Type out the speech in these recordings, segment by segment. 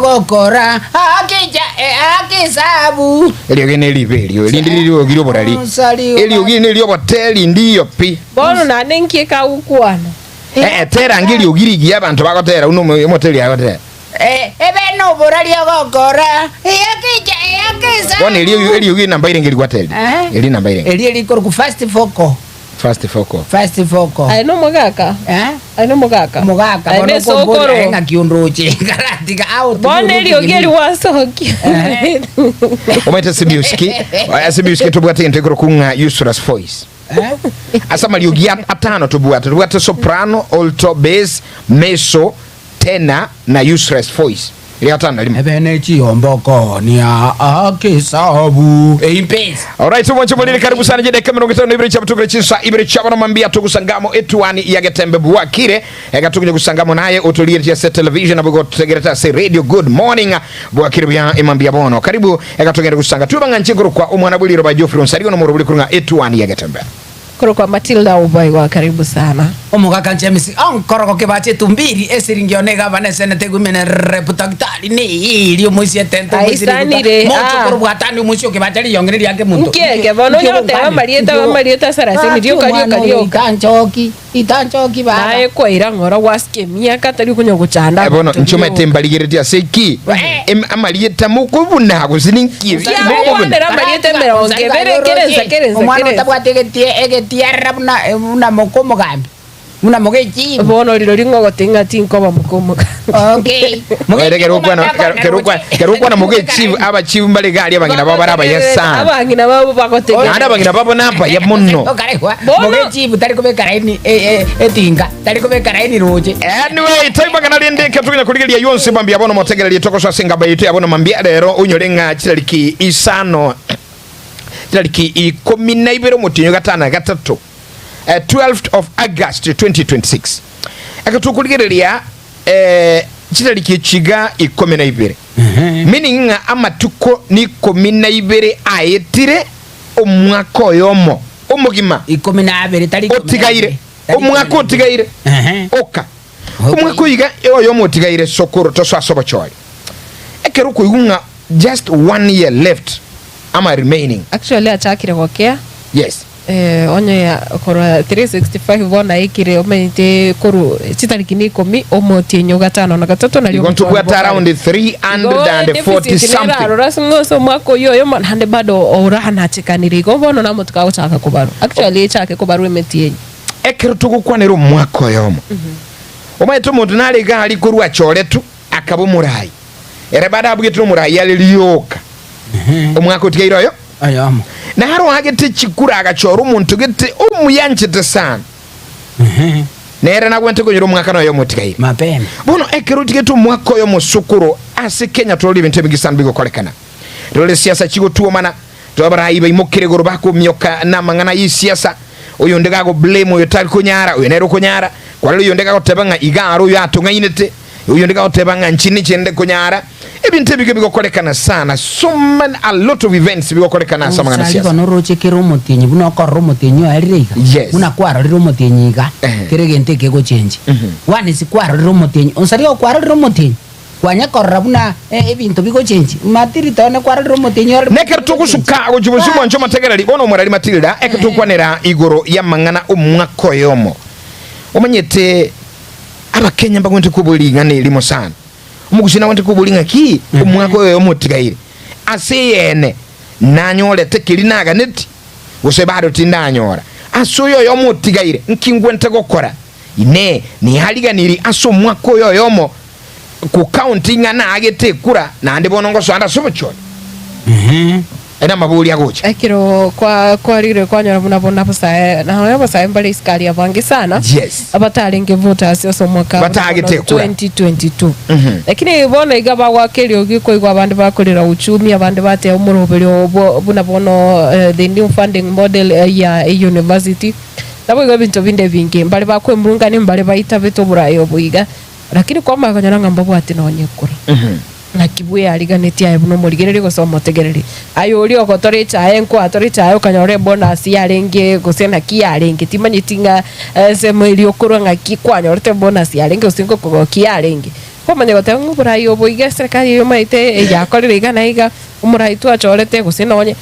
ogokora akicha esabu. Eriogi neribe erio, erinde ririogi ri'oborari. Eriogi neri'oboteri ndiyo pi. Bono naende nki ekagokwana? Eh, tera ange eriogi rigiya abanto bagotera buna omo- omoteri agotera. Ebe noborari ogokora eakicha eakesabu. Bono erio eriogi namba irenge rigwateri. Eh. Eri namba irenge. Erio rikorokwa first vocal. First vocal. First vocal. Aye nomogaka? Eh? Aye nomogaka? Omogaka Aye bono nesokoro. okombori aye ng'aki ondoche karatiga out. Bono eriogi eri gwasokia. Eh. Omanyete ase music, ase music tobwate egento ekorokwa ng'a useless voice. Ase amariogi at- atano tobwate, tobwate soprano, alto, bass, mezzo, tenor na useless voice. Eria gatano na rimo. Ebe ne chiyombokoonia akesabu eimpesi. Alright, omwanche morire karibu sana je dakika 52 chia butukire chinsa ibere chia bono mambia togusangamo etuani ya getembe bwakire egatukunye gusangamo naye otorigeretie ase television nabo gotegerete ase radio good morning bwakire buya emambia bono karibu egatogende gusanga tube bang'anche korokwa omwana bw'eriroba ba Geoffrey Onsario nomorobori korwa ng'a etuani ya getembe. Korokwa Matilda Obaigwa karibu sana. Omogaka James onkorogo kebache etumbiri esiringi one egavana esenete egwimene rep daktari neyiri omoisia etente omoisia riguta Aisanire, mochokoro ah. bwatani omoisia okebacha riyonge neriake monto Nki eke bono Nki onye goteba ogonkani? amarieta Nki ogo- amarieta sarasini Gaki rioka omwana rioka oyo rioka. itanchoki itanchoki baba. Naye kwaira ng'ora gwasika emiaka tari konya gochanda Eh, bono abanto inche omanyete rioka. mbarigeretie ase ki Eh. Em- amarieta mokobuna gose ninki Osari mokobuna Kiagokwanera amarieta emerongo ebere kerensa kerensa Omwana kerensa. otabwati egetie egetiarera buna buna moka omogambi buna moka echibu. Bono rirorio ng'a ogotebi ng'a tinkoba moka omogambi. Okay. Oere kero okwana kero okwana kero okwana moka echief abachief mbare iga aria abang'ina babo bare abaya sana. Abang'ina babo bagotegerera. Naende abang'ina babo nabaya mono. Okaregwa Bono- moka echibu tari kobeka raini e- e- etinga tari kobeka raini roche. Anyway, taibang'ana rende ekero togenya korigereria yonsi mambia bono motegererie togosoa ase engamba yaito ya bono mambia rero onyore ng'a chirariki isano chirariki ikomi na ibere omotienyi o gatano na gatato eh, 12th of August 2026 ekero tokorigereria eh, chitariki echiga ikomi na ibere meaning ng'a amatuko ni ikomi na ibere aetire omwaka oyomo omogima Ikomi na abere tari ikomi na otigaire ibere. Tari ikomi omwaka na ibere. otigaire Ehe. oka Okay. omwaka oiga oyomo otigaire sokoro tosoa ase obochori ekero okoigwa ng'a just one year left ama remaining Actually achakire gokea yes Eh, onye korwa 365 bono aikire omanyete korwa chitariki na ikomi omotienyi o gatano na gatato nario Igo omochwano ntobwate bw'okare. around Igo 340 deficit something. nerarora ase ng'a ase omwaka oyio oyomo naende bado oranachekanire igo bono namotuko agochaka kobarwa. Actually echake kobarwa emetienyi. Ekero togokwanera omwaka oyomo, omanyete omonto nare iga aria korwa achoretwe akaba omorai, ere bado abugete nomorai are rioka omwaka otigaire oyo. Oyomo. Naro aagete chikura agachora omonto gete omoyanchete sana, nere nagwente konyora omwaka noyomo otigaire. Mapema. Bono ekero otigete omwaka oyomo sokoro ase Kenya torore ebinto ebinge sana bigokorekana. Torore siasa chigotuomana, torore abarai baimokire igoro bakomioka namang'ana y'esiasa, oyonde gago blame oyo tari konyara, oyo nere okonyara, kwarora oyonde gagoteba ng'a iga aro oyo atong'ainete, Oyonde gagoteba ng'a inche ninche nde konyara. Ebinto ebi bigokorekana sana, so many, a lot of events bigokorekana ase amang'ana Osari siasa. bono oroche kera omotienyi buna okorora omotienyi oerire iga, Yes. buna kwarorire omotienyi iga, Ehe. kera egento ekegochenji. One kwarorire omotienyi, onsari okwarorire omotienyi, kwanya korora buna e- ebinto bigochenji, matirita one kwarorire omotienyi orore Nekero togosuka gochia bosio mwanche omotegereri, bono omorari Matilda, ekero togokwanera igoro y'amang'ana omwaka oyomo, omanyete Abakenya mbagwenerete koboria ring'ana erimo sana. Omogusii nagwenerete koboria ng'a ki omwaka oyo omotigaire ase eyene nanyorete keria naganeti gose bado tindanyora. Ase oyo oyomo otigaire nki ngwenerete gokora? Inee niariganirie ase omwaka oyo oyomo ko county ng'a naagete ekura naende bono ngosoa nde ase obochori? Aya namabori agocha. Ekero kwa kwarire kwanyora buna bono abasae na abasae mbare isiko aria abange sana Yes. abatarenge voters ase omwaka buna Batagete bono kura. 2022 Lakini bono iga bagoaka eriogi koigwa abande bakorera uchumi abande bateba omoroberio obo buna bono eh, the new funding model eh, ya university naboigo ebinto binde ebinge mbare bakwemurungania mbare baitabete oboraai obo iga lakini kwamanya konyora ng'a mbabwati nonye ekura. Naki bweariganetie aye buna omorigereria gose omotegereri? Aye oria ogotora echae nkwatora echae okanyora ebonus yarenge gose naki yarenge timanyeti ng'a ensemo eria okorwa ng'aki kwanyorete ebonus yarenge gose ngokogokia yarenge. Kwamanya goteba ng'a oborai obo iga eserekari eye omanyete yakorire iga na iga, omorai twachorete gose nonye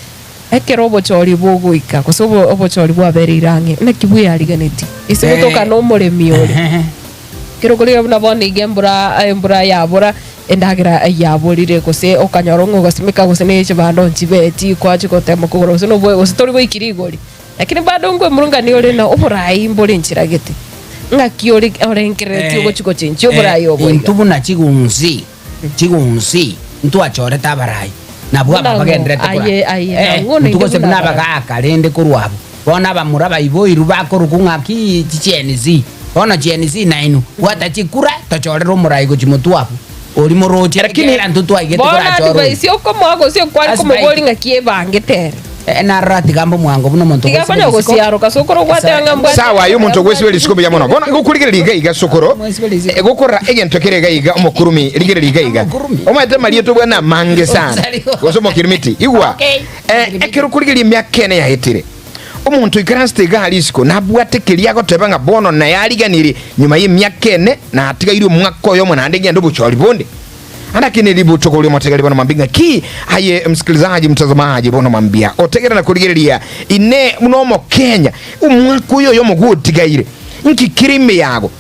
ekero obochori bogoika gose obo obochori bwabereire ang'e, naki bweyariganetie? Ase gotoka na omoremi ore, ekero okorigia buna bono iga embura embura yabora, endagera yaborire gose okanyora ng'a ogosimeka gose na chibando nchibeti kwachia gotema kogora gose noboe gose tori goiki rigori. Lakini bado nkwemurungania ore na oborai mbore enchera gete. Ng'aki ore orengereretie ogochia gochenchia oborai obo iga? Intwe buna chigunsi, chigunsi, ntwachorete abarai, nabwo aba Buna ng'o? bagendererete kora. Aye, aye, Eh, nang'o intwe naende gose buna buna abarai. abagaaka rende korwa abwo. Bono abamura baiboirwe bakorokwa ng'aki chi-Gen Z. Bono Gen Z nainwe, bwata chikura, tochorere omorai gochia motwe abwo. Oria moroche, Lakini- ekiagera intwe twaigete Bono korachore oyo. advice okomoa gose okware Advice. komobori ng'aki ebangete ere. Eh, narora tiga mbe omwango buna omonto Tiga ogwesibia konya risiko. gosiaroka sokoro gwateba ng'a mbwate Sawa aye omonto ogwesibia risiko buya mono. Bono ngokorigereria iga iga sokoro, Mwesibia risiko. eh, gokora egento kere iga iga omokurumi, rigereria iga iga. Omokurumi. Omanyete amarieta obwane amange sana. Osarigo. Gose omokirimiti. Igwa. Okay. Eh, ekero okorigereria emiaka ene yaetire, omonto oikaransete iga aria isiko nabwate keria agoteba ng'a bono naye ariganirie nyuma y'emiaka ene natigaire omwaka oyomo naende ngende obochori bonde. Lakini ributuko riomotegereri bono mambia ng'aki aye msikilizaji mtazamaji bono mambia otegere na korigereria ine buna omokenya omwaka oyo oyomo gwotigaire nki kere ime yago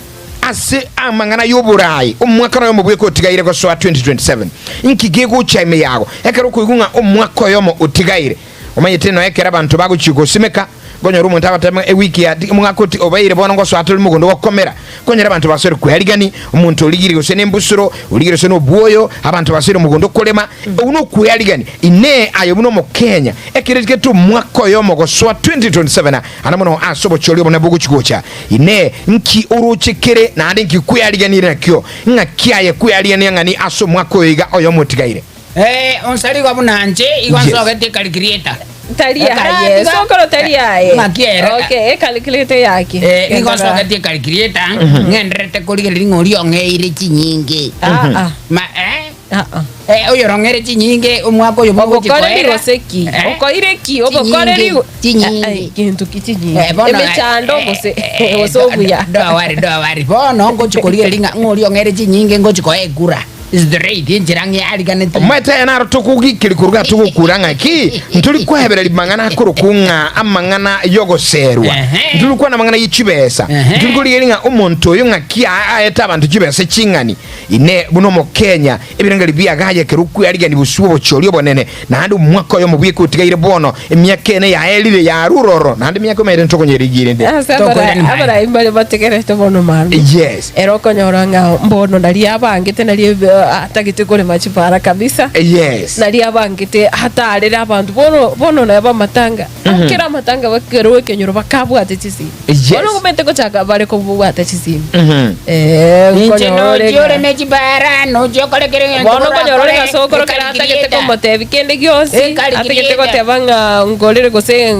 ase amang'ana y'oborai omwaka noyomo bweka otigaire gosoa 2027 nki gegocha ime yago ekero okoigwa ng'a omwaka oyomo otigaire omanyete noe ekero abanto bagochia gosimeka Nkonyora omonto agoteba ng'a ewiki ya omwaka oti obeire bono ngosoa tore mogondo gokomera. Nkonyora abanto basoire kwearigani, omonto origire gose nembusuro, origire gose nobwoyo, abanto basoire mogondo korema. Obwo nokwearigani. Inee aye buna omokenya, ekero gete omwaka oyomo gosoa 2027 ana mono ase obochori obonene bogochi gocha, inee nki oroche kere naende nki kweariganire nakio? Ng'aki aye kwearigania ng'ani ase omwaka oyo iga oyomo otigaire? Eh, onsari igo buna nche, igo Yes. nsogetie ecalculator. Tari Ekara aye, tiga- sokoro tari aye. Ng'aki ere. Okay, ecalculator yake. Eh, nigo Gendera. nsogetie ecalculator, ng'endererete korigereria ng'a oria ong'eire chinyinge. Ah, ah. Ma, eh, Ah, ah. eh, oyorong'eire chinyinge omwaka oyo bogochia Obokoreri koera. gose ki? Eh, Okoire ki? Obokoreri go- Chinyinge, Ah, ah, chinyinge. Kintu ki chinyinge? Eh, bono, Emechando eh, gose eh, gose do- obuya. do- Don't worry, don't worry. Bono ngochi korigereria ng'a ng'a oria ong'eire chinyinge ngochi koa ekura. Straight enchera ng'a yariganeti. Omanyete aya naro tokogikeria korwa iga togokura ng'aki? Ntori koebereria mang'ana akorokwa ng'a amang'ana y'ogoseerwa. Ehe. Ntori gokwana amang'ana ye chibesa. Ehe. Ntori korigereria ng'a omonto oyo ng'aki aete abanto chibesa ching'ani. Inee, buna Omokenya, ebirengererio biagaye ekero okwearigania bosio bw'obochori obonene, naende omwaka oyomo bweka otigaire bono, emiaka ene yaerire yarure ororo, naende emiaka omanyete ntokonyerigia erinde. Ase Tokoirania maega. abarai mbare bategerete bono mambia. Yes. Ere okonyora ng'a mbono naria abangete naria atagete korema chipara kabisa. Yes. Naria abangete atarere abanto bono bono nabo amatanga. Kera amatanga bakerwa ekenyoro bakabwate chisimi. Yes. Bono omanyete gochaka bare kobwata chisimi. Mhm. Inche Nkonyora ore nochia ng'a- oreme chipara, nochia okore kera egento Bono okonyora ore orakore, gasokoro kera atagete ecalculator. komotebi kende gionsi, atagete Ecalculator. goteba ng'a ngorere gose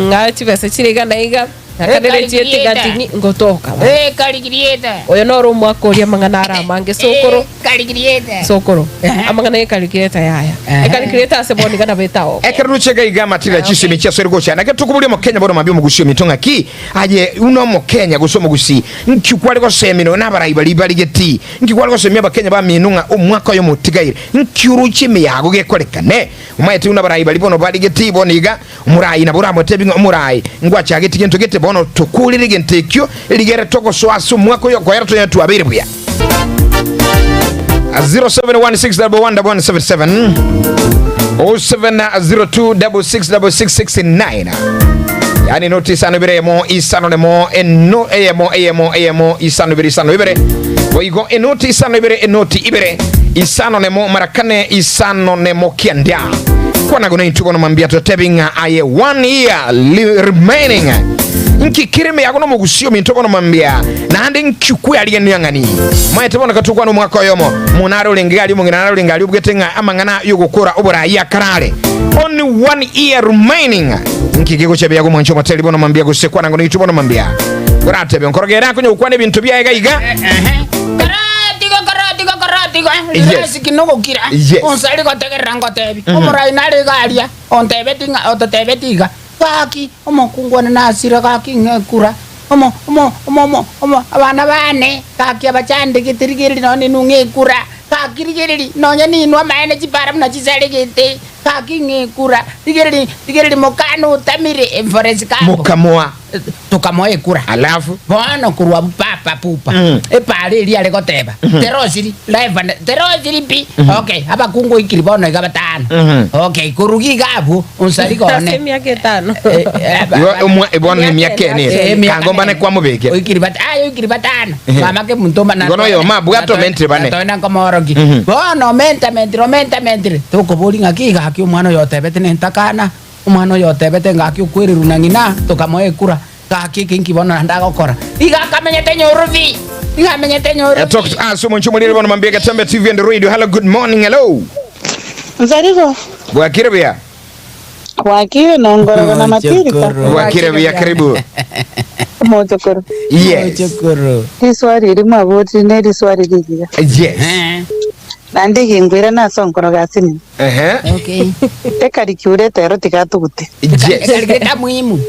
ng'a chibesa chire iga na iga, nakanere chiete Ecalculator. gatini ngotoka bono. Ecalculator. Oyo noro omwaka oria amang'ana are amange sokoro. Ecalculator. Sokoro. Ehe. Amang'ana y'ecalculator yaya. Ehe. Ecalculator ase bono iga nabo etaoka. Ekero roche iga iga amatira chisemi chiasoire gocha naki tokoboria omokenya bono mambia omogusi ominto ng'aki aye buna omokenya gose omogusi nki kware gosemia nonya nabarai baria barigeti nki kware gosemia abakenya bamino ng'a omwaka oyomo otigaire nki oroche ime yago gekorekane omaete buna abarai baria bono barigeti bono iga omorai nabo oramotebi ng'a omorai ngwachageti gento gete bono tokorere egento ekio rigere togosoa ase omwaka oyo okoera tonyare twabeire buya. 0716111177 0702666669 yani noti isano ibere eyemo isano nemo eno eyemo eyemo eyemo isano ibere isano ibere boigo enoti isano ibere enoti ibere isano nemo mara kane isano nemo kianda kwanago naintwe bono mambia totebi ng'a aye one year remaining nki kere ime yago nomogusii ominto bono mambia Naende inki kwarigeneria ng'a ni? Maete bono katokwana omwaka oyomo, omonara orenge gari omong'ina nare orenge aria obugete ng'a amang'ana y'ogokora oboraai akarare. Only one year remaining. Inki kegochia biago mwanche omoteri bono mambia gose kwana ngo naitwe bono mambia. Oratebe nkorogere akonya gokwana ebinto biaye iga iga. Karatigo karatigo karatigo Yes. rirasiki nogokira Yes. onsari gotegerera ngotebi omorai nare iga aria ontebeti ng'a ototebeti iga gaki omokungu one nasire gaki ng'e ekura. Omo, omo, omo, omo, omo, abana bane, gaki abachandegete, rigereria nonya ninwe ng'ekura, gaki rigereria nonya ninwe amaene chipara buna chisaregete, gaki ng'ekura, rigereria, rigereria mokane otamire, Forest Gump. Mokamoa. Tokamoa ekura. Alafu? Bono korwa abwo papa pupa, epaara eria are goteba, terosiri, live and terosiri pi, okay, abakungu oikiri bono iga batano, okay, korwa iga abwo, onsariga Ase one. emiaka etano. Eh, eh, aba- Igo omwa- bono Emiaka emiaka ene ene. ere. Eh, emiaka Kango mbane nene. kwamobekera. Oikiri bat- aye oikiri batano Ehe. mama ke muntu omana Igo noyomo abwate omentire bane. natoena nkomoroki Mhm. bono omentamentire omentamentire tokobori ng'aki gaki omwana oyo otebete nentakana omwana oyo otebete ng'aki okwererwa na ng'ina tokamoa ekura gaki eke nki bono naende agokora iga akamenyete nyorobi iga amenyete Eh, talk nyorobi to us omonche omorere bono mambia Getembe TV and Radio. Hello, good morning. Hello. Nzarigo. Bwakire buya. Bwakire nongorogo na matirika. Bwakire buya karibu. Omochokoro. Yes. Omochokoro. Riswari eri mwabotire ne riswari rigiya. Yes. Eh. Naende gingwira nase onkorogo ase nini. Ehe. Okay. Ekari kiurete ero tigatugute. Yes. Ekari geta muhimu.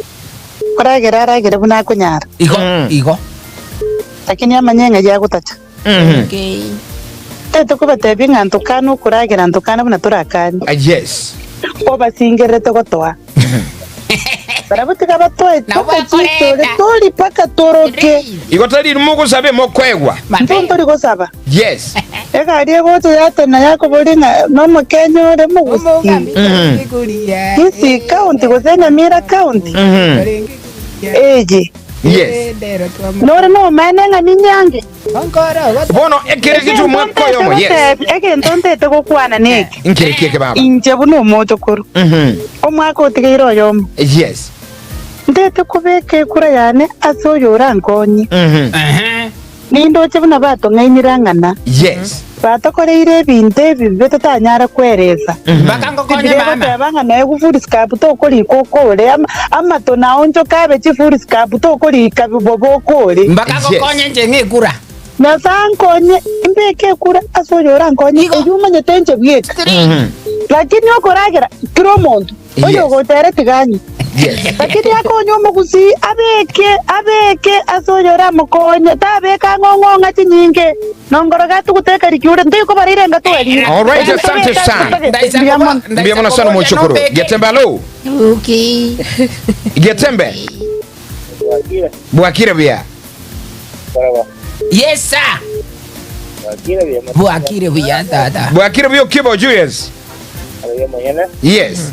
Koragera aragere buna akonyara. Igo igo. Lakini amanye ng'a yagotacha. Mhm. Okay. Tete kobatebia ng'a ntokane okoragera ntokane buna torakane. Ah, Yes. Obasingererete gotoa. Barabwo tiga batoe Nabo mpaka chitore bakoreta. tori mpaka toroke. Igo tari mogosabe mokoegwa. Intwe ntori gosaba. Yes. Egari egocha yatena yakoboria ng'a nomokenya ore mogusii. Kisii county gose Nyamira county. Mhm. Eye. Yes. Nore nomaene ng'a ninyange. Bono ekere gitu omwaka oyomo. Yes. Egento ntete gokwana neke. Nkere kieke baba. Inche buna omochokoro. Mhm. Omwaka otigeire oyomo. Yes. Ntete kobeka ekura yane ase oyo orankonye. Mhm. Nindoche buna batong'ainire ang'ana. Yes. Batokoreire ebinto ebibe totanyara kweresa. Mpaka ngokonye Biblia mama. egoteba ng'a noe foolscap tokorika okore, ama- amato naonchoke abe chifoolscap tokorika bobe okore. Mpaka Yes. ngokonye inche ng'e ekura. Nyasae ankonye, imbeke ekura ase oyo orankonye, Igo. eyio omanyete inche bweka. Lakini okoragera kera omonto, Yes. oyogocha ere tiga anywe. Yes. Lakini akonye omogusii, abeke, abeke ase oyo oramokonye, tabeka ang'ong'ong'a chinyinge, nongoro gatugute ekariki ore, ntoikobara enga twarire. All right, asante sana. Mbuya mono. Mbuya mono sana mochokoro. Getembe alo. Okay. Getembe. Bwakire buya. Yes sir. Bwakire buya tata. Bwakire buya okibo Julius. Yes.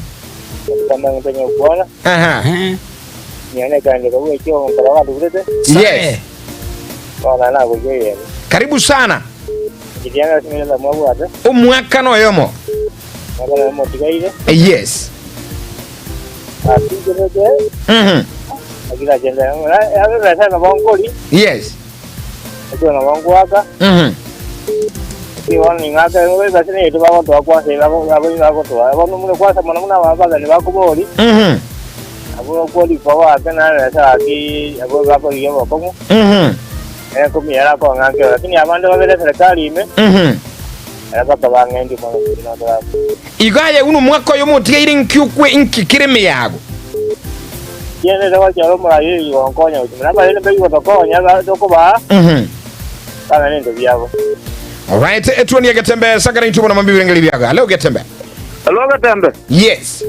Aha. Eh. Yes. Karibu sana. Omwaka noyomo. Yes. Mhm. Yes. Mhm. Mhm. Mhm. Mhm. Igo aye buna omwaka oyomo otigaire nki okwe nki kere ime yago? Mhm. Alright, etuoni ya Getembe sagara intwe bono mambi birengeri biago. Hello Getembe. Hello Getembe. Yes.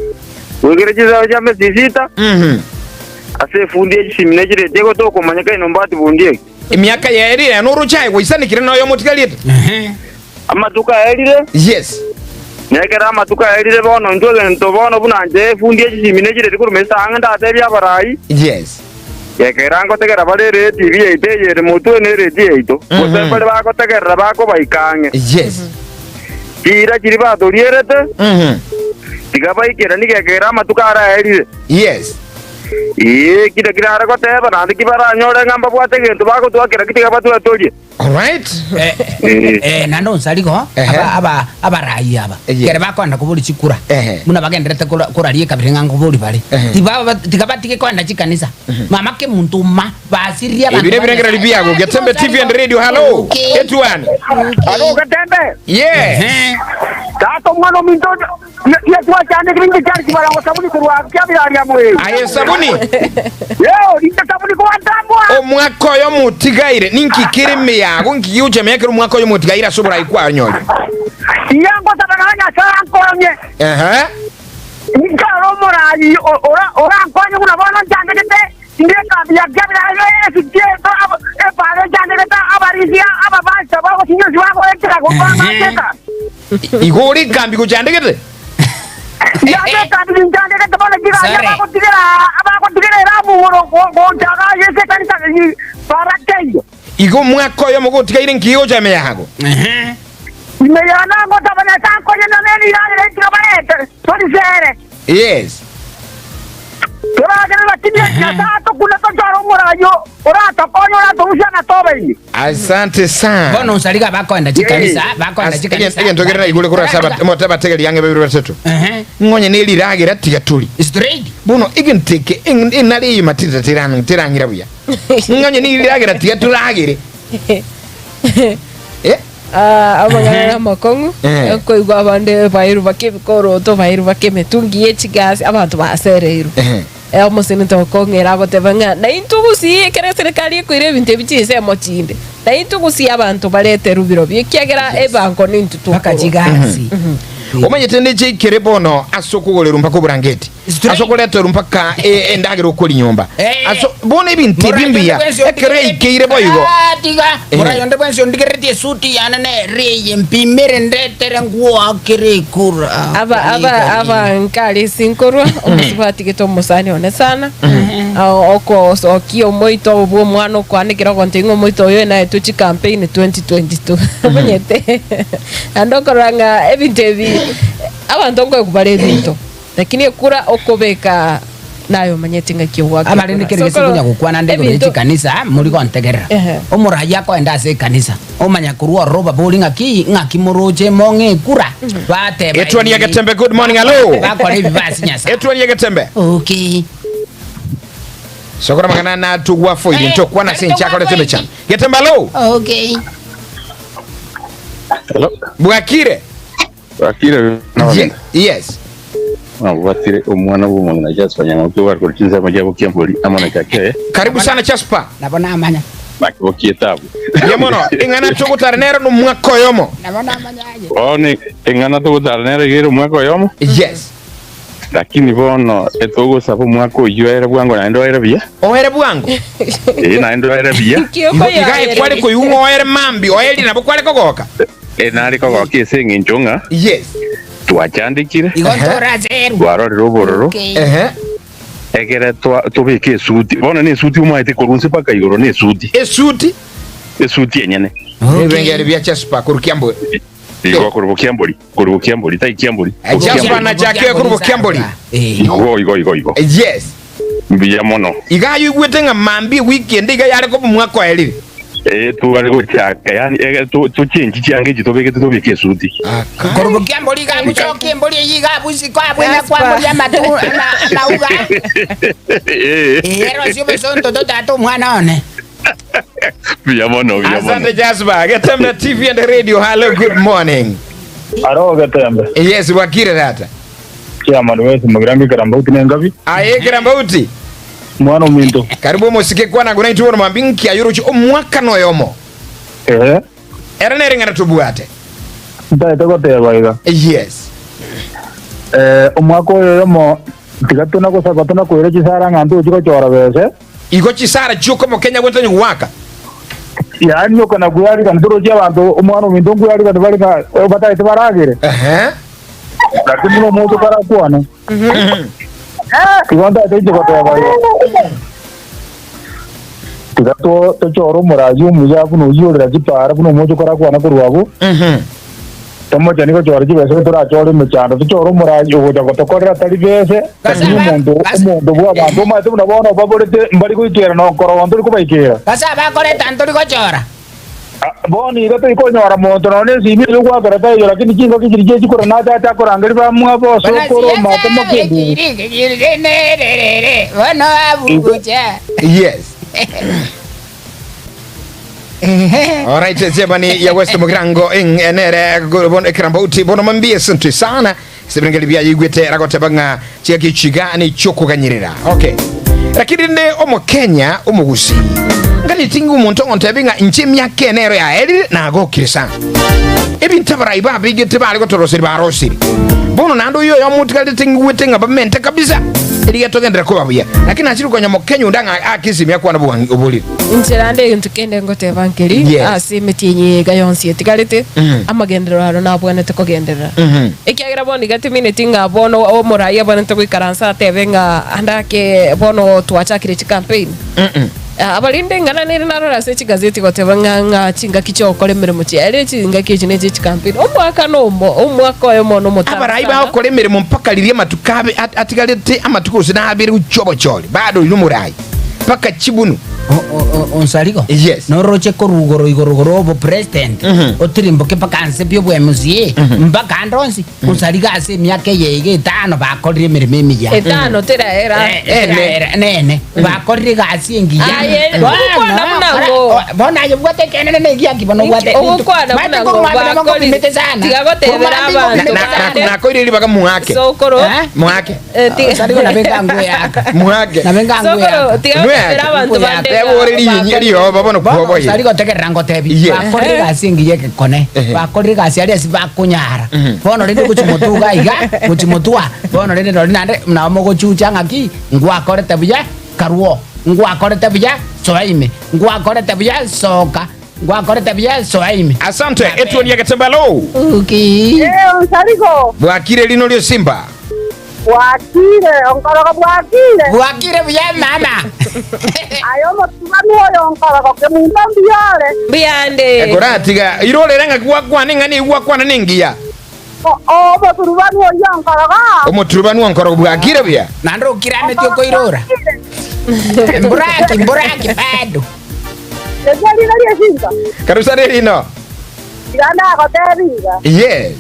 Goikera chinsago chia mesisita Mhm. ase efundi echisimi ne chireti egotokomanyeka inombati bundi eke. Emiaka yaerire noroche aye gwaisanikire noyomo otigarete. Amatuko aerire, Yes. na ekero amatuko aerire bono intwe egento bono buna inche efundi echisimi ne chireti korwa mesa ang'e ndatebie abarai, Yes. gekera ngotegera bare ereti eria yaito eye ere motwe na ereti yaito, gose Mhm. mbare bagotegerera bakobaika ang'e. Yes. Chiira chiria batorierete, Mhm. tiga baikeranie gekera amatuko ara aerire. Yes. Ee, kira kirare goteba, naende ki baranyore ng'a mbabwate egento bagotwakera ki tiga batwetorie. Alright. Eh, Eh. eh, naende onsarigo Ehe. aba aba abarai aba Yes. kere bakoenda kobori chikura Ehe. buna bagenderete kora- koraria ekabira ng'a nkobori bare Ehe. Tiba- tiga batige koenda chikanisa mama kemonto ma basirie abanto Ebi ba nebirengereri Nyasaye. biago. Getembe TV and Radio. Hello. Okay. Etuani. Alo Getembe, Yes. Ehe. tata omwana ominto. Twachandekire inche chiari chibarango sabuni korwa kiabiraria mweri. Aye sabuni. Yeo, inche sabuni koantambwa. Omwaka oyo motigaire ninki kere ime yago nki gigochia ekero omwaka oyo motigaire ase oborai kwanyore. Iga ngosaba naye Nyasae ankonye. Ehe. Nkare omoraai orankonye buna bono nchandegete inde ekambi ya kiabiraria esuti epaara echandegete abarisia ababasita bagosinyosi bagoetera gokwana ase Igo ore ekambi gochandegete? Yande ekambi ninchandegete bono chigari Sorry. abagotigera abagotigera eramu igoro gocha iga ase ekanisa para teiyo. Igo omwaka oyomo gotigaire nki gocha ime yago? Ehe. Ime yane ngosaba Nyasae ankonye none riragera ritiro barete torisere. Yes. Toragere lakini Nyasae atokune tochore omorai oratokonye oratorusie amatobe ime. Asante sana. Bono nsariga bakoenda chikanisa, bakoenda As- chikanisa. egento kere naigure korwa ase aba- mote abategeri ang'e babere batato. Ehe. Ng'onye ne riragera tiga tori. Straight. Bono egento eke eng- enare eye matirita terang- terang'ira buya. Ng'onye ne riragera tiga toragere. Eh? Ah, amang'ana amakong'u Eh. okoigwa abande bairwe bake ebikoroto bairwe bake emetungi ye chigasi abanto basereirwe Eh. Eh, omoseneta okong'era agoteba ng'a naintwe gusii ekero eserekari ekoira ebinto ebi chinsemo chinde naintwe gusii abanto bareterwe birobio ekiagera ebango nintwe Mpaka tokorwa chigasi. Omanyete ndeche ikere bono ase okogorerwa mpaka oborangeti. Straight. Ase okoreterwa mpaka e- endagera okori nyomba. Eh. Aso bono ebinto ebi mbuya ekero yaikeire boigo. Ah, tiga Eh. morayo onde bwensi ondigeretie esuti yane nere eye mpimere ndetere ngwoakere ekura aba aba aba nkare ase nkorwa omosubati gete omosani one sana Ah, okosokia omoito obo bwa omwana okwanekera ogonto ing'a omoito oyo naetwe chicampaign 2022 omanyete naende okorora ng'a ebinto ebi abanto nkoigwa bare ebinto Lakini ekura okobeka naye omanyete ng'aki ogoaka Abarende ekura. kere So gese okoro konya gokwana nde igoro ye ebinto- chikanisa mori gontegerera. Ehe. Omoraia akoenda ase ekanisa omanya korwa ororo obabori ng'aki ng'aki moroche mong'e ekura bateba Etwani ya Getembe, good morning, hello. bakora ebibe ase Nyasaye. Etwani ya Getembe. Okay. Sokora magana natugwa foiri Eh, ntokwana ase tari nchakorete togwa emechando. Getembe hello. Okay. Hello. Bwakire. Bwakire Ye- Yes. Nabwatire omwana bw'omong'ina Jasper Nyang'oki obare korwa chinsemo chia Bokiambori amo na Chake Karibu sana Jasper. Nabo namanya. nakibokie etabu. Mbuya mono. Ing'ana togotara nero nomwaka oyomo. Nabo namanya aye. Bono eng'ana togotara nero iga ere omwaka oyomo Yes. lakini bono etogosaba omwaka oyio oere bwango naende oere buya. Oere bwango. Ee naende oere buya. Kioko Igo iga yaerire. ekware koigwa ng'a oere mambi oerie nabo kware kogoka. E nare kogokia ase engencho ng'a Yes. twachandekire, Igo Ehe. ntoraserwe. twarorire obororo, Okay. Ehe. egere twa tobeke esuti. Bono nesuti omaete korwa inse mpaka igoro nesuti, Esuti. esuti enyene. Okay. Ebengeri bia Jasper korwa Kiambori. Igo korwa Bokiambori, korwa Bokiambori, tai Kiambori, korwa Jasper Kiambori. na Jackie korwa Bokiambori. Eh. Igo, igo, igo, igo. Yes. Mbuya mono. Iga aye oigwete ng'a mambia ewiki ende iga yare koba omwaka oerire. Ee, tware gochaka, yaani ege to tochenchi chianga echi tobegete tobeke esuti. Korwa Bokiambori iga abuchoka embori eyio iga abwo isiko abwo enya kwamboria amatu ama- amauga. Ee. Eh, rosia obosonto totata omwana one. Mbuya mono, mbuya mono. Asante Jasper. Getembe TV and radio. Hello, good morning. Aro Getembe. Yes, wakire tata. Chairman wese mugirango Ekerambauti na engabi. Aye Ekerambauti. Mwana ominto. Karibu omosike kwana ng'o naintwe bono mambia nki ayoroche omwaka noyomo. Ehe. Ere nere ng'ana tobwate. Ntaete goteba iga. Yes. Eh, omwaka oyo oyomo tiga tona gosaba tona koira chisara ng'a ntochi gochora bese. Igo chisara chioka omokenya gwetanya goaka. Yaani okana kweyarigania torochi abanto omwana ominto nkweyarigania bare ng'a bataete baragere. Ehe. Lakini buna omonto karakwane, igo ntaete inche goteba igo. Tiga to- tochore omoragia omuya buna oyio orera chipara buna omonto karakwana korwa abwo, tomochani gochora chibesa igo torachore emechando, tochore omoragia ogocha gotokorera tari bese, lakini omonto omonto bwa abanto omanyete buna bono baborete mbari goikera nokorogo ntori kobaikera. Gose abakoreta ntori gochora. Bono iga torikonyora monto nonya nesimi eye ogwakera taiyo, lakini chingaki chiria chie chikura nachache akorangeria bamwabo ase okoro omake moke endugu. Bono abugucha. Yes. Alright, chebani ya West Mugirango ing enere bono ekrambauti bono mambie sante sana. Ase ebirengererio biaye aigwete aragoteba ng'a chigaki chiga nechi'okoganyerera. Okay. Lakini rende Omokenya omogusii nganeti ng'a omonto ogontebia ng'a inche emiaka ene ero yaerire nagokire sana. Ebinto abarai babegete bare gotoroseria barosirie. Bono naende oyo oyomo otigarete ng'igwete ng'a bamente kabisa erigia togenderere koba buya. Lakini nachire konya Omokenya onde ang'a ake esimi akwane obwangi oboriri. Inche naende egento kende ngoteba nkeri, Yes. ase emetienyi iga yonsi etigarete, amagenderero aro nabwenerete kogenderera. Ekiagera bono iga timineti ng'a bono omoraia abwenerete goikaransa atebe ng'a ande ake bono twachakire chicampaign. Abarinde ing'ana nere narore ase chigazeti goteba ng'a ng'a chingaki chi'ogokora emeremo chiaye chingaki echi neche chicampaign. Omwaka nomo, omwaka oyomo nomotambe Abarai sana. bagokora emeremo mpaka riria amatuko abe atigarete amatuko gose nabere gochia obochori, bado oria nomorai. Mpaka chibunu. Onsarigo Yes. noroche korwa igoro igoro igoro obo president otirimboke mpaka nse pi obwa MCA mpaka ande onsi Onsarigo ase emiaka eye iga etano bakorire emeremo emiya. Etano teraera. Teraera nene bakorire egasi engiya. Aye, ogokwana buna ng'o? Bono aye obwate ekenene na egiaki bono obwate Ogokwana buna ng'o bakorire. Tiga gotebera abanto bande. Nakoire ribaga muake. Sokoro. Muake. Eh, tiga- Onsarigo nabe engango eyaka. Muake. Nabe engango Sokoro, eyaka. tiga gotebera abanto bande Teba ore rinyi rioba bono Bono kuoboire. osari gotegerera ngotebi Yes. bakorire egasi engiya egekone Ehe. bakorire egasi aria ase bakonyara bono rende gochi motuga iga gochi motua bono rende nori naende nabo mogochucha ng'aki ngwakorete buya karwo ngwakorete buya soa ime ngwakorete buya soka ngwakorete buya soa ime Asante etuoni ya Getembalo. Okay. Eh, Onsarigo, Bwakire rino rio Simba. bwakire, onkorogo bwakire. Bwakire buya mama. Aye omotubani oyo onkorogo kemunto mbuya ore. Mbuyande. Ekoratiga irorere ng'aki gwakwana eng'ana eyio gwakwana nengiya. Omoturubani oyio onkorogo. Omoturubani onkorogo bwakire buya. Naende okirameti okoirora. Mburaki mburaki bado. Erio rino ri'esinto. Karusa rino. Tiga ndagotebi iga. Yes.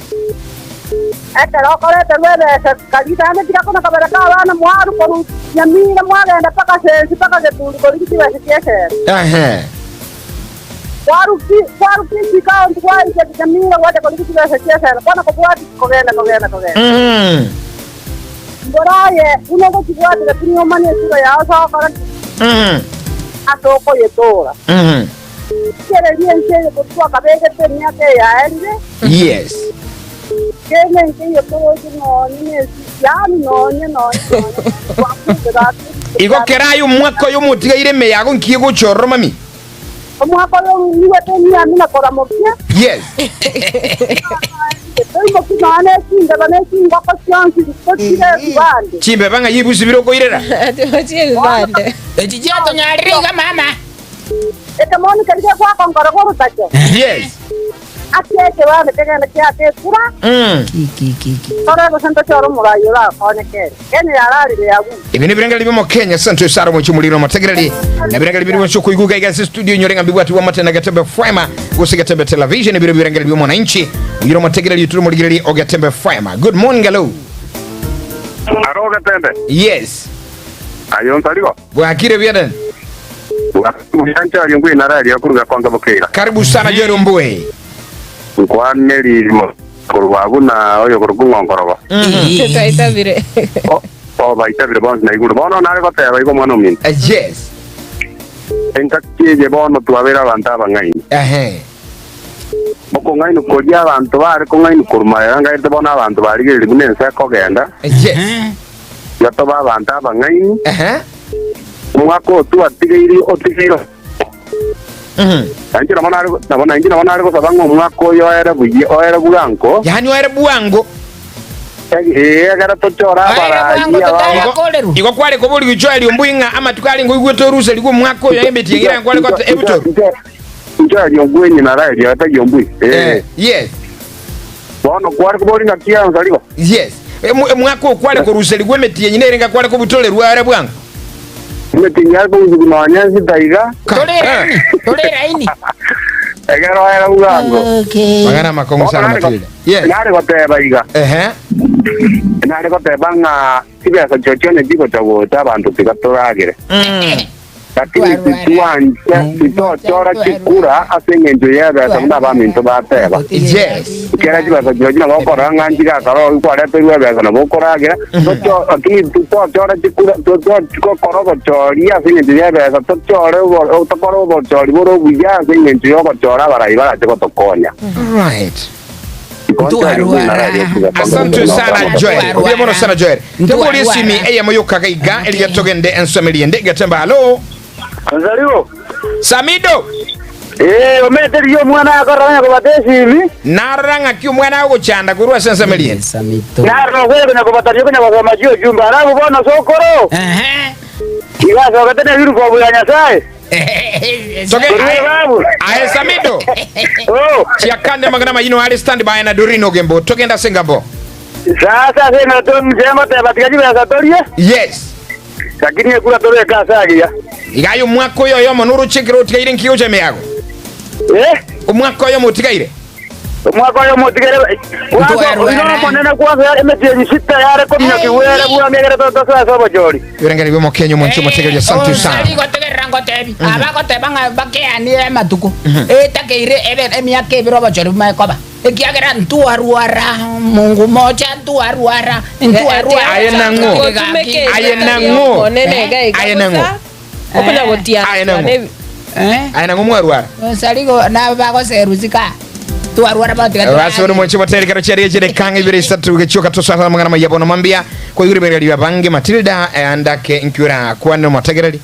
Ekero okoreterwa ebesa karia naende tiga kona kabere ka abana mwarwa korwa Nyamira mwagenda mpaka Sensi mpaka Geturi korigia chibesa chi'esero. Ehe. Kwarwa ki kwarwa Kisii County gwaika Nyamira gwacha korigia chibesa chi'esero bono kobwati kogenda kogenda kogenda. Mm. Mbora aye buna ogochibwati lakini omanye esura yao ase ogokora ki? Mm. Ase okoyetora. Mm. Rigereria ense eye twakabegete emiaka eye yaerire. Yes. Kende nkeiyo toroche nonye nesi, yaani nonye nonye nonye twakure gaki. Igo kera aye omwaka oyo omotigaire ime yago nkiye gocha ororo mami. Omwaka oyo niwete emiami na koramokia. Yes. Toimoki nonya ne chimbeba ne chingoko chionsi tochire ebibande. Chimbeba ng'ai ebusi bire okoirera? Tochie ebibande. Echi chiatonyarire iga mama. Ekemoni keria gegwaka nkoro g'orotacho. Yes. Ase ekebago kegende kiake ekura, tore gose ntochore omorai orakonye kere. Kenya yararire agwo. Ebi nebirengererio bi'Omokenya Santo Sara omochie omoriri omotegereri na ebirengererio biri bonsi okoiguga iga ase studio inyore ng'a mbibwati bw'amate na Getembe FM gose Getembe Television ebiro ebirengererio bi'omwananchi oyire omotegereri otire omorigereri o Getembe FM. Good morning hello. Aro Getembe. Yes. Aye onsarigo. Bwakire buya Dani. Buya nchari mbui nararia koruga kwanza bokeira. Karibu sana Joel Ombui. Nkwane ririmo korwa buna oyo korwa ng'onkorogo. Twaitabire. O baitabire bonsi na iguru. Bono nare goteba igo mwana ominto. Yes. Engaki eye bono twabere abanto abang'aini. Ehe. Okong'ainu koria abanto bare kong'ainu korwa magega ngaete bono abanto barigereria buna ense ekogenda. Yes. Tiga tobe abanto abang'aini. Ehe. Omwaka oyo twatigeire otigeire Mhm. Nainche nabo nare nabo nainche nabo nare gosaba ng'a omwaka oyo oere buya oere bwango. Yaani oere bwango. Ee, ekero tochore Oere abarai bwango aba totara Igo koreru. igo kware koboria gochia ombui ng'a amatuko arenge oigwete orusa rigwa omwaka oyo emeti egere kware gote ebutoru. Inche riombui nyina raerio etari ombui. Ee. Eh, yes. Bono kware koboria ng'a ki onsi rigo? Yes. Omwaka oyo kware koruserigwa emetienyi nere nga kware kobutorerwa are bwango. Emetienyi yare korusigwa nonya ensita iga. Tore eraini, tore eraini. Ekero oera bwango. Okay. Magana amakong'u Bono sana nare go- Matilda. Yes. nare goteba iga. Ehe. Nare goteba ng'a chibesa chi'ochio onye chigocha gocha abanto tiga toragere. Lakini titwancha, titochora chikura ase engencho y'ebesa buna abaminto bateba. Yes. Ekiagera chibesa chirochio nabo okorora ng'a nchigakorora oki kwareterwe ebesa nabo okoragera, tocho lakini titochora chikura totokora obochori ase engencho y'ebesa, tochore obo tokore obochori bore obuya ase engencho y'ogochora abarai barache gotokonya. Right. Ntwarwara. Asante sana Joel. Mbuya mono sana Joel. Tebori esimi eyemo yokaga iga eriga togende ensemo eriende getemba halo. Nzaribo. Samido. Eh, omete riyo omwana akorora onye kobata esimi. Narora ng'aki omwana agochanda korwa ase ensemo eriende. Samito. Narora okwere konya kobata riyo konya gosoma chiochumba. Alafu bono sokoro. Ehe. Iga asogete ne uniform ya Nyasaye. Toge Korwa aye, babu. aye Samido. Oh. Chiakande amang'ana mayino are stand by na Doreen Ogembo. Togenda ase engambo. Sasa ase eng'ana tomuchie ngoteba tiga chibesa torie. Yes. Lakini ekura tobeke ase agiya. Iga aye omwaka oyo oyomo noroche ekero otigaire nki gocha ime yago? Eh? Omwaka oyomo otigaire? Omwaka oyomo otigaire kwanza Ntwarwara. oino omonene kwanza emetienyi sita yare kominyoki bwere bwame egere totosoe ase obochori. Ebirengererio bi'omokenyi omonche omotegereria asante sana. Osari gotegerera ngotebi abagoteba ng'a bakeanie amatuko etakeire ebe emiaka ebere obochori bumae koba ekiagera ntwarwara Mungu mocha ntwarwara ntwarwara Aye nang'o. Aye nang'o. Aye nang'o. Okonya gotiana Aye nang'o. tiana Eh? Aye nang'o mwarwara. Osari go nabo bagoserusika twarwara botiga Basi ore mwanche motere kero chiaria chire kang'e ibere isato gechioka tosara amang'ana maya bono mambia koigure bere bange Matilda eh, andake nkiura kwane omotegereri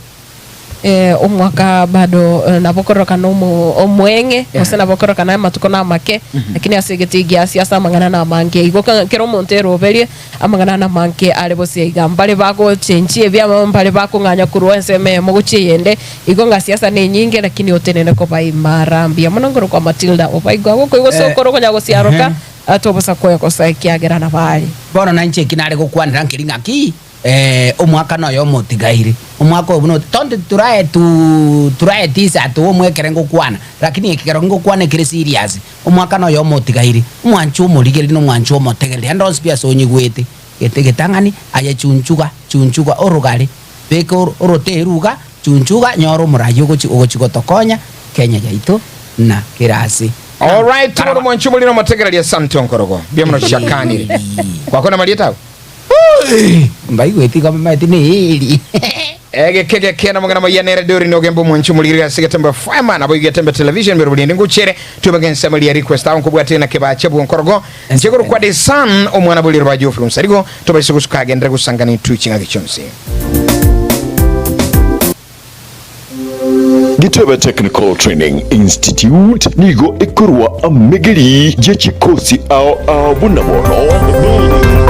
Eh, omwaka bado eh, nabo korokana omo- omweng'e gose nabo korokana amatuko na amake lakini ase egeti gia siasa amang'ana na amange igo ka- kera omonto eroberie amang'ana na amange are bose iga mbare bagochenchia ebiama mbare bakong'anya korwa ensemo eyemo gochia eyende igo ng'a siasa na enyinge lakini otenene koba imara mbuya mono nkorokwa Matilda obaigwa gokoigwa Eh, sokoro okonya gosiaroka atobosa koegosa ekiagera nabo are. Bono nainche eki nare gokwanera nkeri ng'aki Eh, omwaka noyomo otigaire, omwaka oyo buna oti tonto turae tu turae tisa atoe omwekere ngokwana, lakini eke kero ngokwana ekere serious, omwaka noyomo otigaire, omwancho omorigereria na omwancho omotegereri ande onsi pi ase onyigwete, gete getang'ani aye chunchuga chunchuga orogare, beka oro oroteru iga, chunchuga nyora omorai ogochi ogochi gotokonya Kenya yaito na kera ase. Alright, bono mwanche omoriri omotegereri asante onkorogo. Mbuya mono chiakanire. Gwakwana amarieta agwo? Mbaigweti igo bamaete neeri. Egeke geke na mong'ina maiya nere Doreen Ogembo omwanchi omoriri ase Getembe FM nabo Getembe Television bero buriende nguchere twebage ensemo eria request aho nkobwate na kebache bwonkorogo nche korokwa The Sun omwana bwa riroba Geoffrey Onsarigo tobaise gosuka agendere gosangana intwe ching'aki chionsi. Gitebe Technical Training Institute nigo ekorwa amegeri ye chikosi ao ao buna bono.